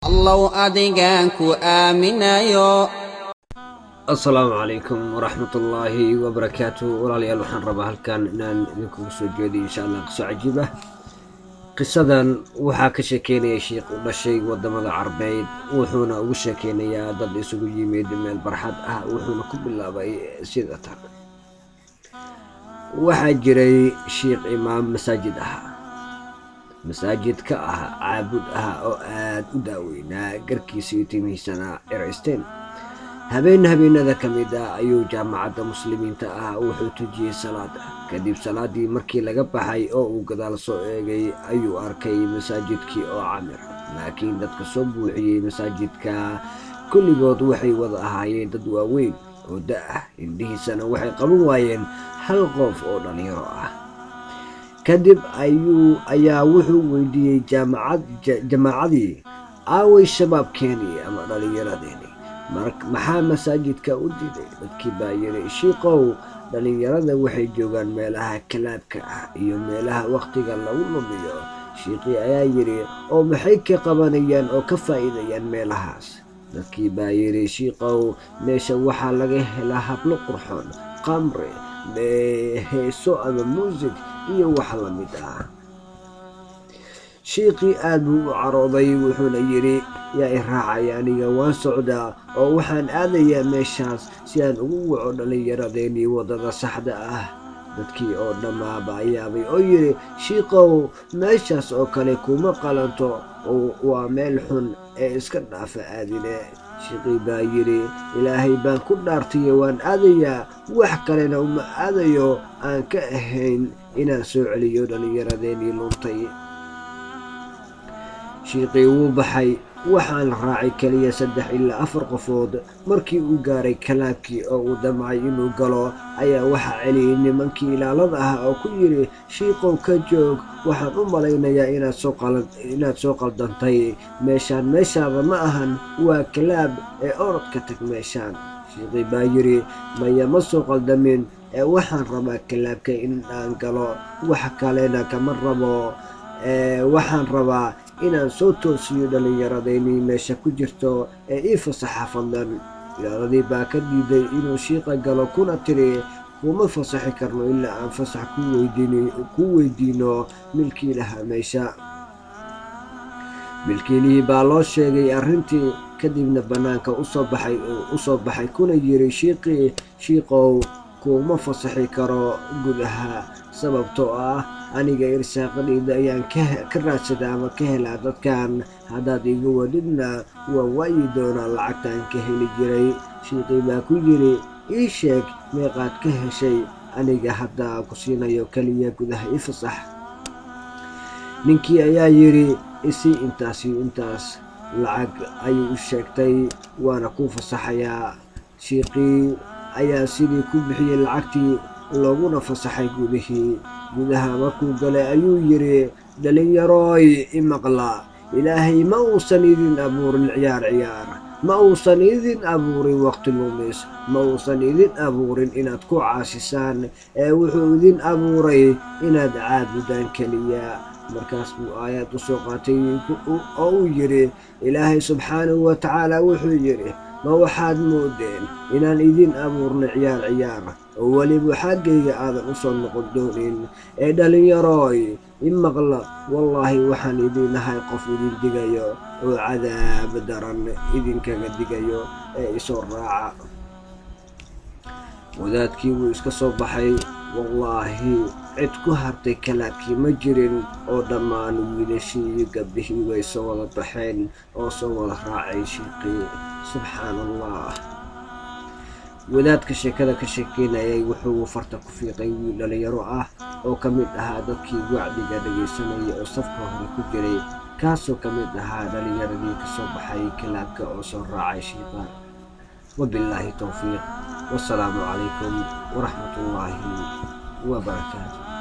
Allow adigaan ku aaminayo. Asalaamu calaykum waraxmatullaahi wabarakaatu. Walaalayaal, waxaan rabaa halkan inaan idinkugu soo jeediyo, insha Allah, qiso cajiib ah. Qisadan waxaa ka sheekeynaya sheikh u dhashay wadamada Carbeed, wuxuuna ugu sheekeynayaa dad isugu yimid meel barxad ah, wuxuuna ku bilaabay sida tan: Waxaa jiray shiikh imaam masaajid ahaa, masaajid ka ah, caabud ah oo aada u daaweynaa, garkiisa iyo timihiisana ciraysteen. Habeen habeenada ka mid ah ayuu jaamacadda Muslimiinta ah wuxuu tujiyey salaada. Kadib salaadii markii laga baxay oo uu gadaal soo eegay, ayuu arkay masaajidkii oo camir, laakiin dadka soo buuxiyey masaajidka kulligood waxay wada ahaayeen dad waaweyn oo da ah. Indhihiisana waxay qaban waayeen hal qof oo dhalinyaro ah. Kadib ayuu ayaa wuxuu weydiiyey jaamacad jamaacadii: "Aaway shabaabkeenii ama dhalinyaradeenii? Maxaa masaajidka u diiday?" Dadkii baa yidhi: "Shiikow, dhalinyarada waxay joogaan meelaha kalaabka ah iyo meelaha wakhtiga lagu lumiyo." Shiiqii ayaa yidhi: "Oo maxay ka qabanayaan oo ka faa'iidayaan meelahaas?" Dadkii baa yidhi: "Shiikow, meesha waxaa laga helaa hablo qurxoon, qamri, heeso ama muusig iyo wax la mid ah." Shiiqii aad buu u carooday, wuxuuna yidhi: "Yaa i raacaya aniga? Waan socdaa oo waxaan aadayaa meeshaas si aan ugu waco dhallinyaradeenii waddada saxda ah." Dadkii oo dhammaaba yaabay oo yidhi: "Shiikow, meeshaas oo kale kuma qalanto oo waa meel xun ee iska dhaafa aadine." Shiiqii baa yidhi: "Ilaahay baan ku dhaartaye, waan aadayaa, wax kalena uma aadayo aan ka ahayn inaan soo celiyo dhallinyaradeenii luntay." Shiiqii wuu baxay, waxaan la raacay keliya saddex ilaa afar qofood. Markii uu gaaray kalaabkii oo uu damcay inuu galo, ayaa waxaa celiyey nimankii ilaalada ah oo ku yidhi: "Shiiqow, ka joog, waxaan u malaynayaa inaad soo qaldantay. Meeshaan meeshaada ma ahan, waa kalaab ee orod ka tag meeshaan." Shiiqii baa yidhi: "Maya, ma soo qaldamin ee waxaan rabaa kalaabka in aan galo, wax kalena kama rabo. Waxaan rabaa inaan soo toosiyo dhallinyaradeenii meesha ku jirto ee ii fasaxa fadlan." Ilaaladii baa ka diiday inuu shiiqa galo, kuna tiri: "Kuma fasaxi karno ilaa aan fasax ku weydiino milkiilaha meesha." Milkiilihii baa loo sheegay arrintii, kadibna bannaanka usoo baxay, kuna yiri shiiqii: "Shiiqow, kuma fasaxi karo gudaha, sababtoo ah aniga irsaaqadayda ayaan ka raadsadaa ama ka helaa dadkan. Haddaad iga wadidna, waan waayi doonaa lacagtaan ka heli jiray." Shiiqii baa ku yidhi: "Ii sheeg meeqaad ka heshay, aniga haddaa ku siinayo, keliya gudaha ii fasax." Ninkii ayaa yidhi: "Isii intaas iyo intaas." Lacag ayuu u sheegtay, "Waana kuu fasaxayaa." Shiiqii ayaa sidii ku bixiyey lacagtii, looguna fasaxay gudihii. Gudaha markuu galay ayuu yidhi: "Dhalinyarooy, imaqla. Ilaahay ma uusan idin abuurin ciyaar ciyaar, ma uusan idin abuurin waqti lumis, ma uusan idin abuurin inaad ku caasisaan, ee wuxuu idin abuuray inaad caabudaan keliya." Markaas buu aayaad u soo qaatay oo uu yidhi: "Ilaahay subxaanahu wa tacaala wuxuu yidhi: 'Ma waxaad moodeen inaan idin abuurnay ciyaar ciyaar, oo weliba xaggayga aadan u soo noqon doonin?' Ee dhallinyarooy, imaqla, wallaahi waxaan idin ahay qof idin digayo oo cadaab daran idinkaga digayo, ee isoo raaca." Wadaadkii wuu iska soo baxay. Wallaahi, cid ku hartay kalaabkii ma jirin, oo dhammaan wiilashii iyo gabdhihii way soo wada baxeen oo soo wada raacay shiiqii. Subxaan Allah. Wadaadka sheekada ka sheekeynayay wuxuu farta ku fiiqay wiil dhalinyaro ah oo ka mid ahaa dadkii wacdiga dhagaysanayay oo safka hore ku jiray, kaasoo ka mid ahaa dhalinyaradii kasoo baxay kalaabka oo soo raacay shiiqa. Wabillaahi towfiiq, wasalaamu calaykum waraxmatullaahi wabarakaatu.